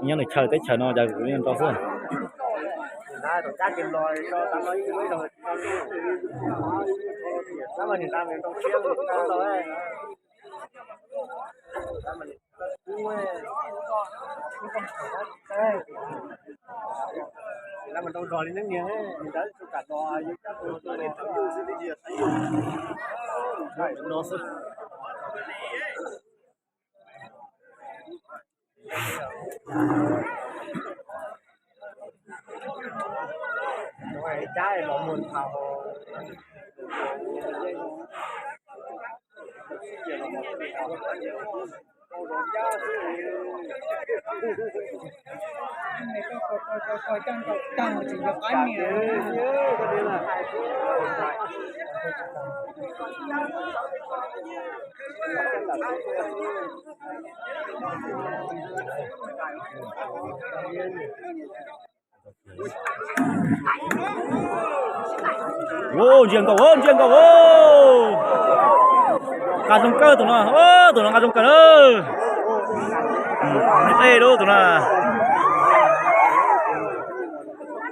Nyob nws chaw teb chaws no cas kuv yeej nrau xwb. Ntsia nkaus, ntsia nkaus. Nqa zoo kawg tus no, tus no nqa zoo kawg na. Ej lub tus no.